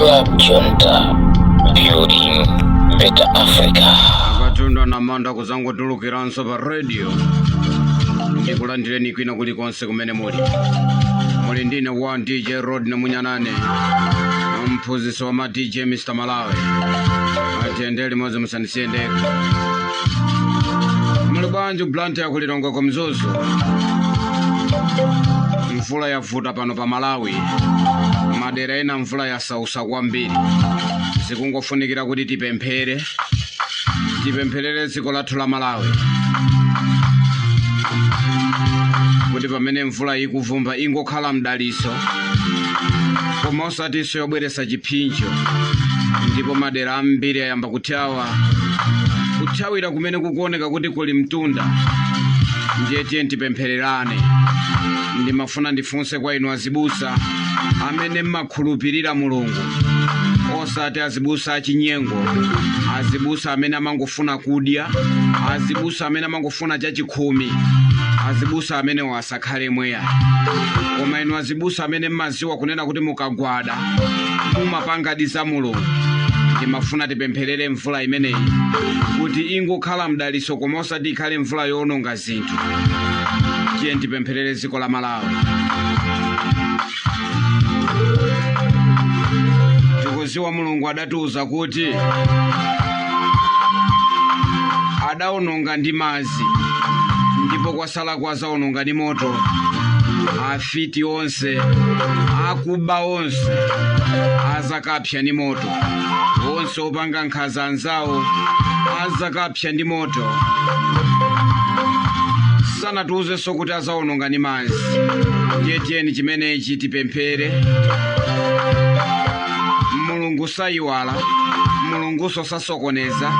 Club Junta, building better Africa. Akatunda na manda kuzangotulukiranso pa radio, ndikulandireni kwina kulikonse kumene muli. Muli ndine wa DJ Rod na Munyanane, mphunzitsi wa ma DJ Mr Malawi. Atiyende limodzi, musanisiyendeko. Muli bwanji Blantyre, yakulilongwe kwa Mzuzu? Mvula yavuta pano pa Malawi, madera ena mvula yasausa kwambiri. Zikungofunikira kuti tipemphere, tipempherere dziko lathu la Malawi, kuti pamene mvula ikuvumba ingokhala mdaliso, koma osatinso yobweretsa chipsinjo. Ndipo madera ambiri ayamba kuthawa, kuthawira kumene kukuoneka kuti kuli mtunda. Ndiye tiye tipemphererane. Ndimafuna ndifunse kwa inu azibusa amene mmakhulupirira Mulungu, osati azibusa achinyengo, azibusa amene amangofuna kudya, azibusa amene amangofuna chachikhumi, azibusa amene wasakhale mweya. Koma inu azibusa amene mmaziwa kunena kuti mukagwada mumapangadi za Mulungu, ndimafuna tipempherere mvula imeneyi kuti ingokhala mdaliso, koma osati ikhale mvula yowononga zinthu. Tiye tipempherere dziko la Malawi. Tikuziwa Mulungu adatiuza kuti adawononga ndi madzi, ndipo kwasalako azawononga ndi moto. Afiti onse, akuba onse azakapsa ndi moto. Onse opanga nkhanza anzawo azakapsa ndi moto. Sanatiuzenso kuti azawononga ndi madzi. Ndiye tiyeni chimenechi tipemphere. Mulungu sayiwala, Mulunguso sasokoneza,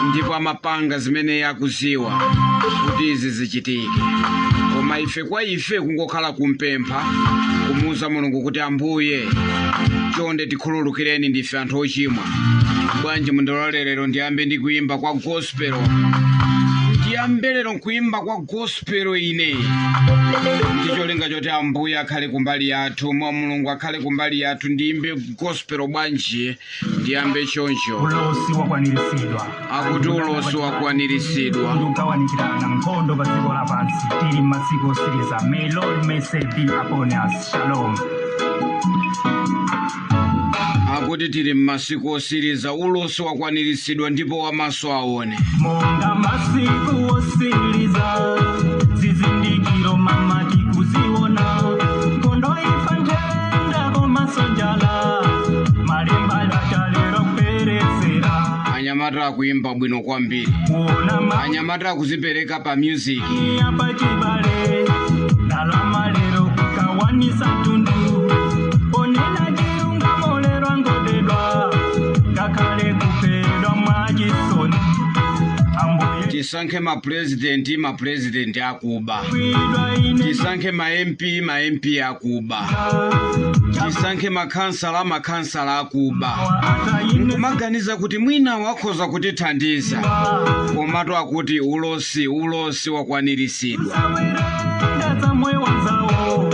ndipo amapanga zimene akuziwa kuti izi zichitike. Koma ife kwa ife kungokhala kumpempha, kumuuza Mulungu kuti, "Ambuye, chonde tikhululukireni, ndife anthu ochimwa." Bwanji mundilole lero ndiyambe ndi kuyimba kwa gospel. Ndiyambe lero nkuimba kwa gospel ine ndi cholinga choti Ambuye akhale kumbali yathu, mwa Mulungu akhale kumbali yathu. Ndiyimbe gospel bwanji? Ndiyambe choncho. Ulosi wakwaniritsidwa. Akuti ulosi wakwaniritsidwa. Ndikugawanikirana, nkhondo pa dziko lapansi. Tili m'masiku osiriza. May Lord mercy be upon us. Shalom. Akuti tili m'masiku osiriza, ulosi wakwaniritsidwa, ndipo wamaso aone. Monga masiku osiriza, zizindikiro mama tikuziona, nkhondo, imfa, nthenda komanso njala, malemba latalero kuperezera. Anyamata akuimba bwino kwambiri. Kuona Anyamata akuzipereka pa music. maiya pachibale, ndalama lero kukawanisa mtundu, onena chilungamo lero angodedwa, ngakhale kuphedwa mwachisoni. Ambuye Tisankhe mapurezidenti, mapurezidenti akuba. Kwidwa ine. Tisankhe ma MP, ma MP akuba. Tisankhe makhansala, makhansala akuba. Nkumaganiza kuti mwina wakhoza kutithandiza, komatu akuti ulosi, ulosi wakwaniritsidwa. Sawerenga za moyo wanzawo,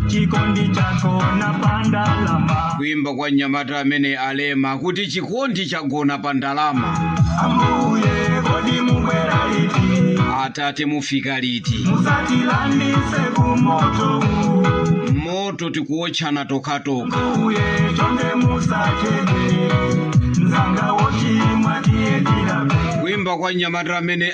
chikondi chako na pandalama. Kuimba kwa mnyamata amene alema kuti chikondi chagona pa ndalama. Ambuye, kodi mubwera liti? Atate, mufika liti? Musatilandise kumoto. Moto tikuwotchana tokatoka. Ambuye, chonde musachedwe, mzanga wochimwa tiye tilape. Kuimba kwa mnyamata amene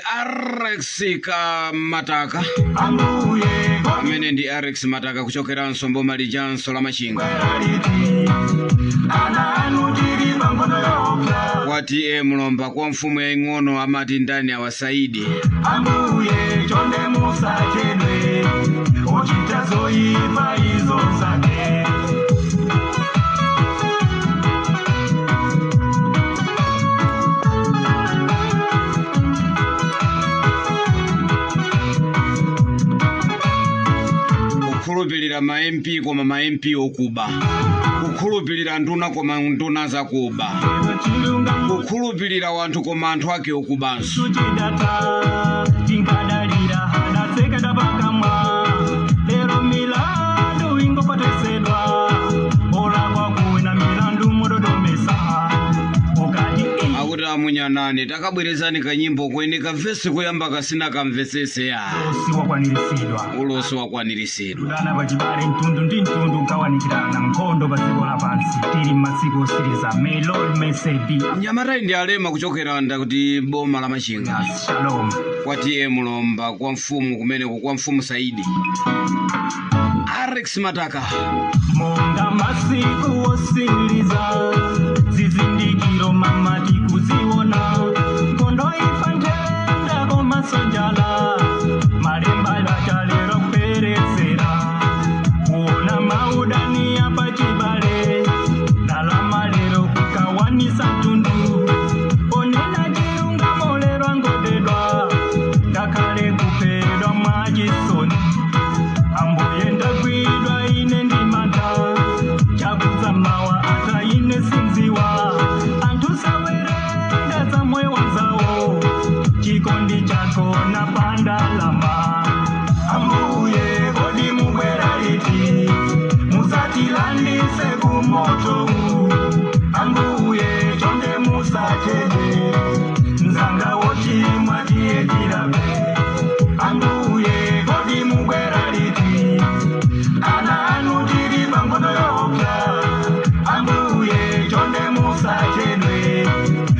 Rex Kamataka. Ambuye, kodi Amene ndi Rex Mataka, kuchokeranso mboma lijanso la Machinga. mubwera liti? Ana anu tili pangono yopya. Kwa T/A Mlomba, kwa mfumu yaing'ono amati ndani awasaidi. Ambuye, chonde musachedwe, ochita zoyipa izo zake. Kukhulupirira ma MP, koma ma MP okuba. Kukhulupirira nduna, koma nduna zakuba. Chilungamo Kukhulupirira wanthu, koma anthu ake okubanso. Tuchidata tinkadalira hadatsekeda pakamwa, lero milandu ingopotesedwa, olakwa kuwina milandu mudodo. Tapenyanani, takabwerezani kanyimbo kwene kamvese kuyamba kasina kamvesese ya. Ulosi wakwaniritsidwa. Ulosi wakwaniritsidwa. Kudana pachibale mtundu ndi mtundu kugawanikirana nkhondo pa dziko lapansi. Tili m'masiku otsiriza. May Lord mercy be Nyamatayi ndi Alema kuchokera ndakuti boma la Machinga. us. Shalom. Kwa T.A. Mulomba, kwa mfumu kumeneko, kwa mfumu Saidi. Alex Mataka. Monga masiku otsiriza, zizindikiro mama tikuziona, nkhondo ifa nthenda komanso njala, malemba lachalero kuperetsera, kuona maudani apachibale, ndalama lero kukawanisa mtundu, onena chilungamo lero angodedwa, ngakhale kuphedwa mwachisoni. Ambuye ndagwidwa ine ndi mantha, chakuzamawa ata ine sinziwa, anthu sawerenga za moyo zawo, chikondi chako napandalama. Ambuye kodi mubwera liti, musatilandise kumoto, Ambuye chonde musachedwe, mzanga wochimwa tiye tilape. Ambuye kodi mubwera liti, ana anu tili pangono yopya. Ambuye chonde musachedwe,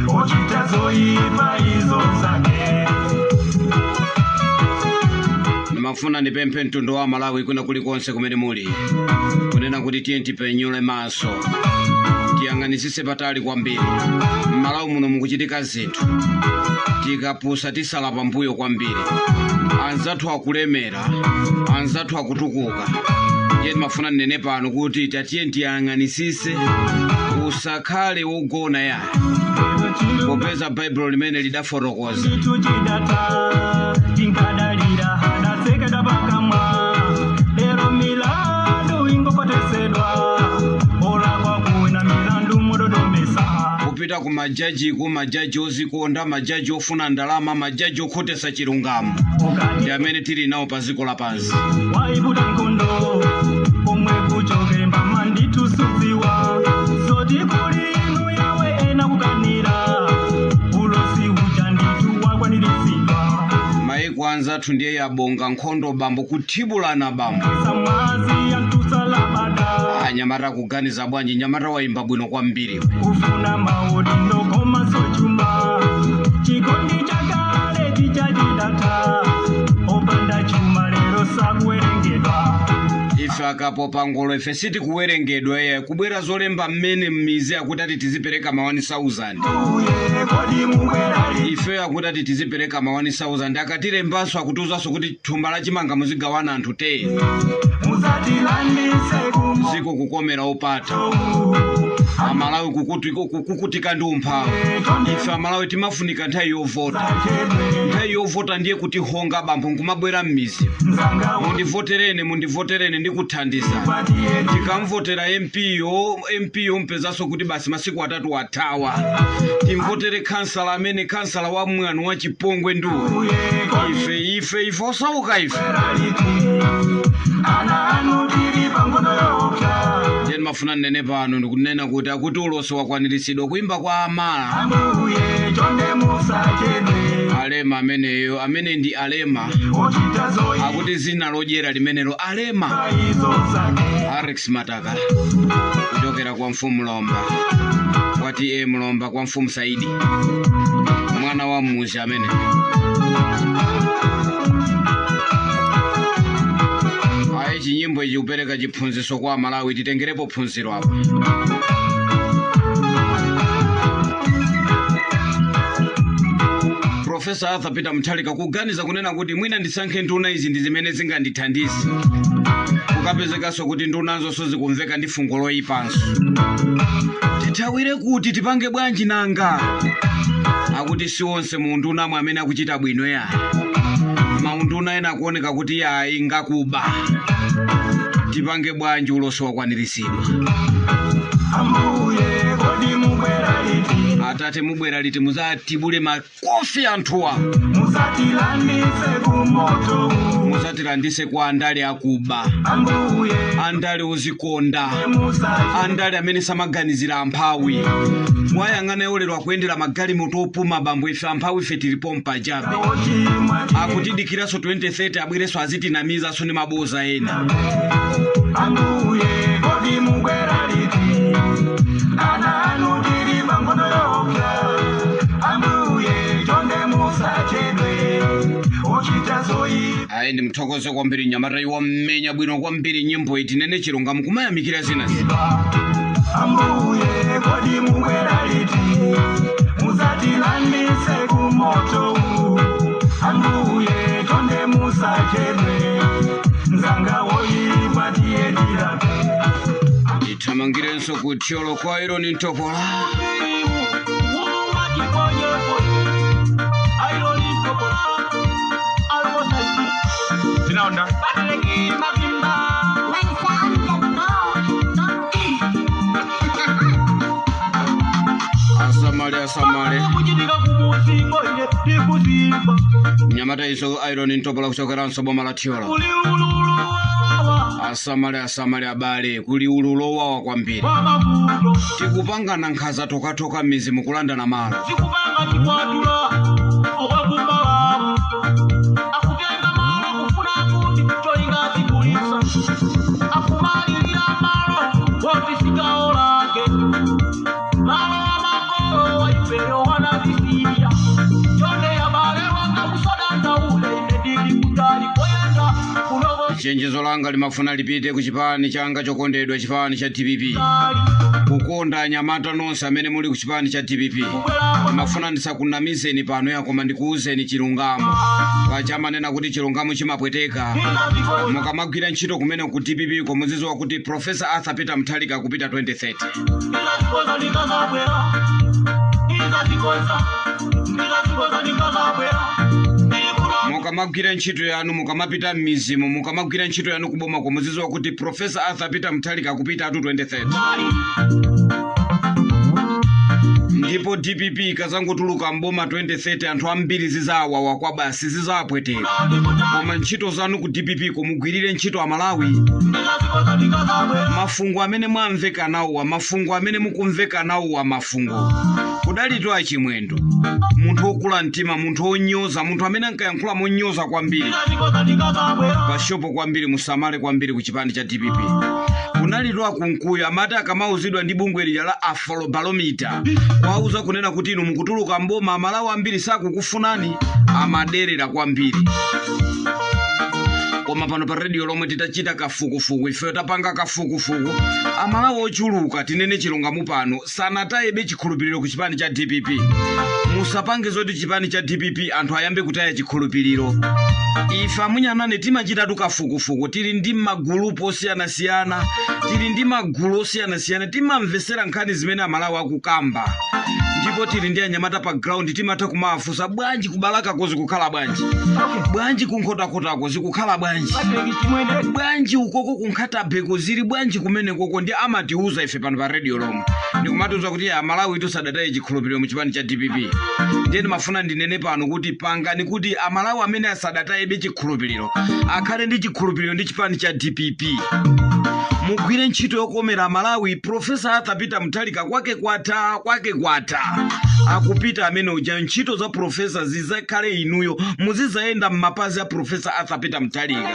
ochita zoyipa izo zake. Ndimafuna ndipemphe mtundu wa Malawi kwina kulikonse kumene muli, kunena kuti tiye tipenyule maso, tiyang'anisise patali kwambiri. M'Malawi muno mukuchitika zinthu, tikapusa tisala pambuyo kwambiri. Anzathu akulemera, anzathu akutukuka. Ndiye ndimafuna ndinene pano kuti tatiye tiyang'anisise, usakhale wogona ya, popeza Baibulo limene lidafotokoza. Chitu chidata tinkadalira hadatsekeda pakamwa, lero milandu ingokotesedwa, olakwa kuwina milandu mudodomesa. Kupita ku majaji, ku majaji ozikonda, majaji ofuna ndalama, majaji okhotesa chilungamo, ukati ndi amene tili nawo pa dziko lapansi. waibuda nkhondo pomwe kuchokere mbama nditusudziwa, zoti kuli inu yawe ena kukanira, ulosi uja nditu wakwaniritsidwa. Maiko anzathu ndiye yabonga nkhondo bambo, kuthibulana bambo. Samwazi yantusalabada. Anyamata kuganiza bwanji? Nyamata wayimba bwino kwambiri. Kufuna maudindo komanso chuma, chikondi chakale chichachidata, opanda chuma lero sakuwerengedwa. Ife akapopa ngolo ife sitikuwerengedwa iye kubwera zolemba mmene m'mizi akuti ati tizipereka ma 1000. Uye kodi mubwera liti? Ife akuti ati tizipereka ma 1000, akatilembanso akutiuzanso kuti thumba la chimanga muzigawana anthu 10. Musatilandise kumoto. Ziko kukomera opata Amalawi kukutika ndi umphawi. Ife Amalawi timafunika nthawi yovota, nthawi yovota ndiye kuti honga bambo nkumabwera m'mizi, Mzanga mundivoterene, mundivoterene ndikuthandiza. watiye. Tikamvotera MP yo, MP yo mpezanso kuti basi masiku atatu athawa. Timvotere kansala amene kansala wa mwano wa chipongwe nduwe. Uye kodi Ife ife ife osauka ife. mubwera liti? Ana anu tili pangono yopya. Ndiye ndimafuna nnene pano ndikunena kuti akuti ulosi wakwaniritsidwa kuimba kwa Amala. Ambuye chonde musachedwe, Alema ameneyo, amene ndi Alema, ochita zoyipa akuti zina lodyera limenelo Alema. izo zake. Alex Mataka kuchokera kwa mfumu Mulomba, kwa T.A. Mulomba, kwa mfumu Saidi, mwana wa mmuzi amene. Ayi, chinyimbo ichi kupereka chiphunzitso kwa Malawi, titengerepo phunziro apa. Profesa Arthur Peter Mutharika kuganiza kunena kuti mwina ndisankhe nduna izi ndi zimene zingandithandize, kukapezekanso kuti ndunazonso zikumveka ndi fungo loyipanso. Tithawire kuti tipange bwanji nanga? Akuti si onse mu ndunamo amene akuchita bwino ya maunduna ena akuoneka kuti yayi ngakuba. Tipange bwanji? Ulosi wakwaniritsidwa. Ambuye. Kodi mubwera liti? Atate, mubwera liti muzatibule makofi anthuwa? Musatilandise kumoto. Musatilandise kwa andale akuba, Ambuye, andale ozikonda, musati andale amene samaganizira amphawi. Mwayang'ana yolero akuyendera magalimoto opuma, bambo. Ife amphawi ife tilipo mpajabe. Ochimwa. Akutidikiranso 2030 abwerenso azitinamizanso ndi maboza ena. Ambuye, kodi mubwera liti? Ana anu tili pangono yopya. Ambuye, chonde musachedwe, ochita zoyipa. Ayi, ndimthokoze kwambiri nyamata iwo, mmenya bwino kwambiri nyimbo iyi. Tinene chilungamo, kumayamikira zinazi. Ambuye, kodi mubwera liti? Musatilandise kumoto. Ambuye, chonde musachedwe, nzanga woyipa tiye tirape. Tithamangirenso ku Thyolo kwa Ironi Ntopola. Tinaonda. Asamale, asamale. Mnyamata iso Ironi Ntopola kuchokeranso boma la Thyolo. Asamale, asamale abale, kuli ululu lowawa kwambiri. Tikupangana nkhanza tokatoka m'mizi, mukulandana malo. Zikupanga chikwatula okwakumalamu akutenga malo kufuna kuti cholinga zigulisa akumalirira malo woti sigawo lake malo amakolo waifeyo wanazisiya. Chonde abale wanga, musadandaule, ine ndili kutali koyenda kunoko. Chenjezo langa limafuna lipite ku chipani changa chokondedwa, chipani cha DPP. Kali. Kukonda anyamata nonse amene muli ku chipani cha DPP, Kubwerako. Mafuna ndisakunamizeni pano ya, koma ndikuwuzeni chilungamo. Paja amanena kuti chilungamo chimapweteka. Mukamagwira ntchito kumene ku DPP, komuzidziwa kuti Professor Arthur Peter Mutharika kupita 2030. Ndikazikonza ndikazabwera, ndikazikonza, ndikazikonza ndikazabwera, ndikuno. Mukamagwira ntchito yanu, mukamapita m'mizimu, mukamagwira ntchito yanu kuboma, komuzidziwa kuti Professor Arthur Peter Mutharika kupita atu 2030. Kali. Ndipo DPP ikazangotuluka mboma 2030, anthu ambiri zizawawa kwa basi, zizawapweteka. Koma ntchito zanu ku DPP, kumugwirire ntchito Amalawi. Ndikazikonza ndikazabwera. Mafungo amene mwamveka nawowa, mafungo amene mukumveka nawowa, mafungo kudalitu achimwendo, munthu wokula mtima, munthu wonyoza, munthu amene ankayankhula monyoza kwambiri Ndikazikonza ndikazabwera. pashopo kwambiri. Musamale kwambiri ku chipani cha DPP. Kunalitu akunkuyu, amati akamauzidwa ndi bungwe lija la Afrobarometer, kwauza kunena kuti inu mukutuluka mboma, Amalawi ambiri sakukufunani, amaderera kwambiri. Koma pano pa radio lomwe titachita kafukufuku, ifeyo tapanga kafukufuku, Amalawi ochuluka, tinene chilungamo pano, sanatayebe chikhulupiriro ku chipani cha DPP. Musapange zoti chipani cha DPP anthu ayambe kutaya chikhulupiriro. Ife amunyanane timachitatu kafukufuku, tili ndi magulupu osiyanasiyana, tili ndi magulu osiyanasiyana, timamvesera nkhani zimene Amalawi akukamba, ndipo tili ndi anyamata pa ground, timatha kumawafunsa: bwanji kubalakako zikukhala bwanji? Bwanji kunkhotakotako zikukhala bwanji? Bwanji ukoko kunkhatabeko zili bwanji kumenekoko? Ndi amatiuza ife pano pa radio lomwe, ndikumatiuza kuti Amalawi tisadataye chikhulupiriro mu chipani cha DPP. Ndiye ndimafuna ndinene pano kuti pangani kuti Amalawi amene asadatayebe chikhulupiriro akhale ndi chikhulupiriro ndi chipani cha DPP. Mugwire ntchito yokomera Malawi. Professor Arthur Peter Mutharika kwake kwatha, kwake kwatha, akupita amene uja. Ntchito za professor zizakhale inuyo, muzizayenda m'mapazi a Professor Arthur Peter Mutharika.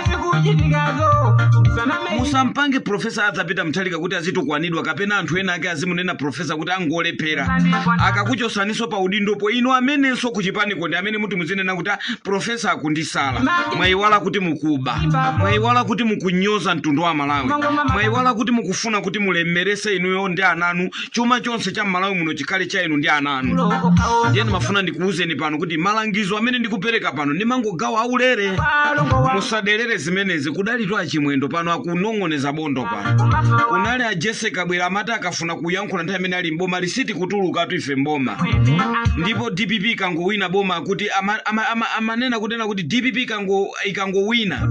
Musampange Professor Arthur Peter Mutharika kuti azitukwanidwa kapena anthu ena ake azimunena professor kuti angolephera. Akakuchosaninso pa udindopo, inu amenenso kuchipaniko ndi amene muti muzinena kuti, "Ah, professor akundisala." Mwayiwala kuti mukuba, mwayiwala kuti mukunyoza mtundu wa Malawi, mwayiwala kuti mukufuna kuti mulemerese inuyo ndi ananu, chuma chonse cha Mmalawi muno chikhale cha inu ndi ananu. Ndiye ndimafuna ndikuwuzeni pano kuti malangizo amene ndikupereka pano ndimangogawa aulere, musaderere zimenezi. Kudalitu achimwendo, pano akunong'oneza bondo. Pano kunali a Jesse Kabwera, amati akafuna kuyankhula nthawi imene ali mboma, lisiti kutulukatu ife mboma, ndipo DPP ikangowina boma, akuti amanena kunena kuti DPP ikangowina,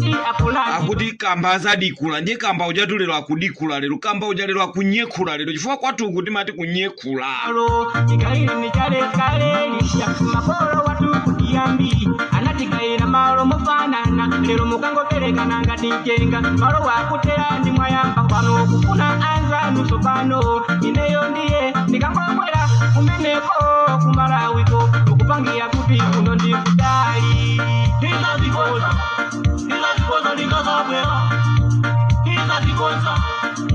akuti kamba azadikula. Ndiye kamba ujatulero. akudikula lero, kamba uja lero akunyekhula lero, chifukwa kwathu uku timati kunyekhula. Alo tigaire nichale kale lisha makolo watu kutiyambi anatigaira malo mofanana lero mukangoperekana ngati mchenga malo wakutera ndi mwayamba pano kufuna anzanu sopano ineyo ndiye ndikangobwera kumeneko kumalawiko ukupangira kuti kuno ndi kutali. Ndizazikonza, ndizazikonza ndikazabwera. Ndizazikonza,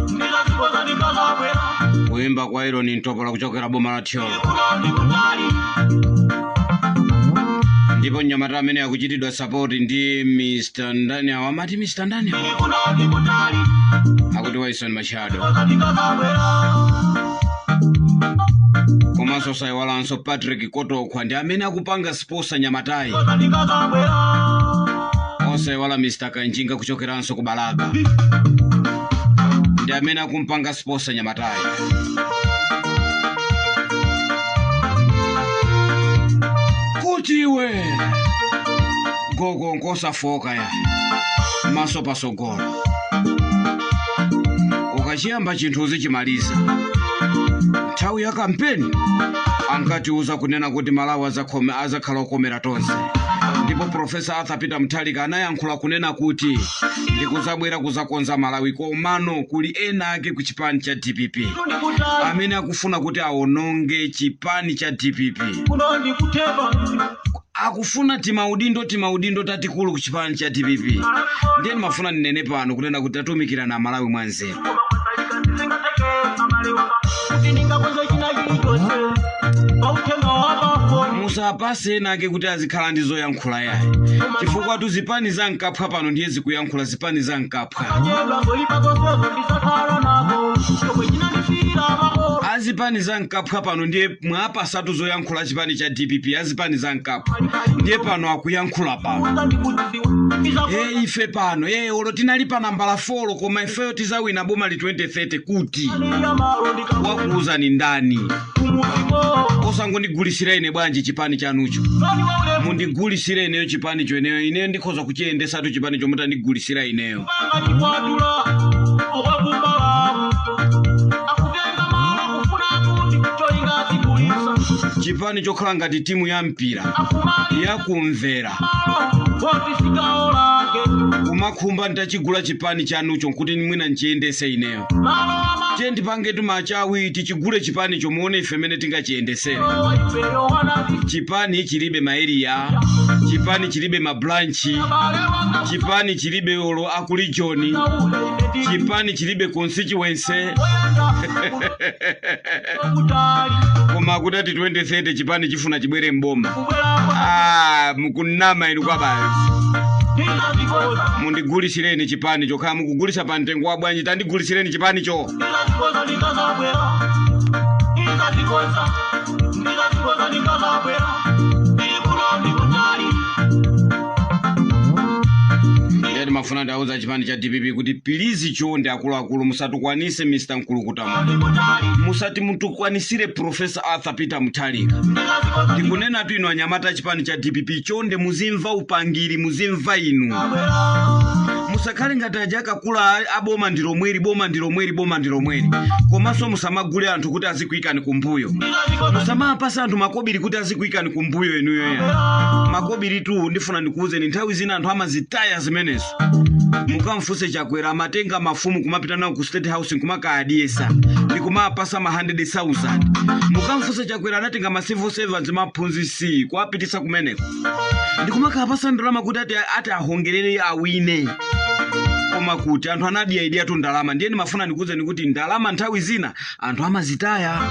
ndizazikonza ndikazabwera. Kuyimba kwa Ironi Ntopola kuchokera boma la Thyolo. Kuno ndi kutali. Ndipo mnyamata amene akuchitidwa support ndi Mr Ndani awo, amati Mr Ndani awo? Kuno ndi kutali. Akuti Waison Machado. Konza ndikazabwera. Komanso sayiwalanso Patrick Kotokhwa ndi amene akupanga sponsor nyamatayi. Konza ndikazabwera. Osayiwala Mr Kanjinga kuchokeranso ku Balaka ndi amene akumpanga sponsor nyamatayi. Kuti iwe gogo nkosafoka ya maso pasogolo, ukachiyamba chinthu uzichimaliza. Nthawi ya kampeni ankatiuza kunena kuti Malawi azakhala okomera tonse, ndipo Professor Arthur Peter Mutharika anayankhula kunena kuti ndikuzabwera kuzakonza Malawi. Komano kuli ena ake ku chipani cha DPP Kuno ndi kutali. amene akufuna kuti awononge chipani cha DPP. Kuno ndi kutheba. Akufuna timaudindo tatikulu ku chipani cha DPP. Ndiye ndimafuna ndinene pano kunena kuti tatumikira na Malawi mwanzeru. Kuti ndingakonze china chilichonse pautenga wapafoni. Musapase ena ake kuti azikhala ndi zoyankhula yayi, chifukwa tu zipani za mkaphwa pano ndiye zikuyankhula, zipani za mkaphwa. Kanyedwa ngoyipa zonsezo ndisakhala nako chomwe chinandisiyira makolo. Azipani za mkaphwa pano ndiye mwapasatu zoyankhula chipani cha DPP. Azipani za mkaphwa ndiye pano akuyankhula pano. Ndikudziwa. E, ife pano e olo tinali pa nambala 4, koma ifeyo tizawina boma li 2030. Kuti wakuuzani ndani? Osangondigulitsira ine bwanji chipani chanucho? Mundigulitsire ineyo chipanicho, ineyo ineyo ndikhoza kuchiyendesatu chipanicho mutandigulitsira ineyo. Chikwatula okwakumbalamu akutenga malo kufuna kuti cholinga zigulisa. Chipani chokhala ngati timu ya mpira Akumali yakumvera. Malo woti sigawo lake. Kumakhumba nditachigula chipani chanucho nkuti mwina nchiyendese ineyo. Malo ama. Tiye ndipangetu machawi, tichigule chipanicho, muone ife mene tingachiyendesere. Ifeyo wana. Chipani chilibe ma area, chipani chilibe ma branch, chipani chilibe olo akulijoni, chipani chilibe constituency, koma akutati 2030 chipani chifuna chibwere mboma. Ah, mukunama inu kwa basi. Mundigulitsireni chipani chokhala mukugulitsa pa mtengo wa bwanji? Tandigulitsireni chipanicho. Ndizazikonza ndikazabwera. Ndizazikonza, ndizazikonza ndikazabwera. Ndikuno ndikutali. Ndiye timafuna ndauza chipani cha DPP kuti please, chonde akuluakulu, musatukwanise Mr Mkulukutamo, Ndikutali. musati mutukwanisire Professor Arthur Peter Mutharika. Ndizazikonza. Ndikunena tu inu anyamata a chipani cha DPP, chonde muzimva upangiri, muzimva inu, musakhale ngati aja akakula aboma ndi lomweri, boma ndi lomweri, boma ndi lomweri. Komanso musamagule anthu kuti azikuyikani kumbuyo, musamapasa anthu makobiri kuti azikuyikani kumbuyo inuyo ya makobiri tu. Ndifuna ndikuwuzeni, nthawi zina anthu amazitaya zimenezo. Mukamfunse Chakwera, amatenga mafumu kumapita nawo ku State House nkumakaadyesa ndikumapasa ma 100,000. Mukamfunse Chakwera, anatenga ma civil servants, maphunzisi, kuapitisa kumeneko ndikumakapasa ndalama kuti ati ahongerere awine. Koma kuti anthu anadya idyatu ndalama. Ndiye ndimafuna ndikuwuzeni kuti ndalama nthawi zina anthu amazitaya.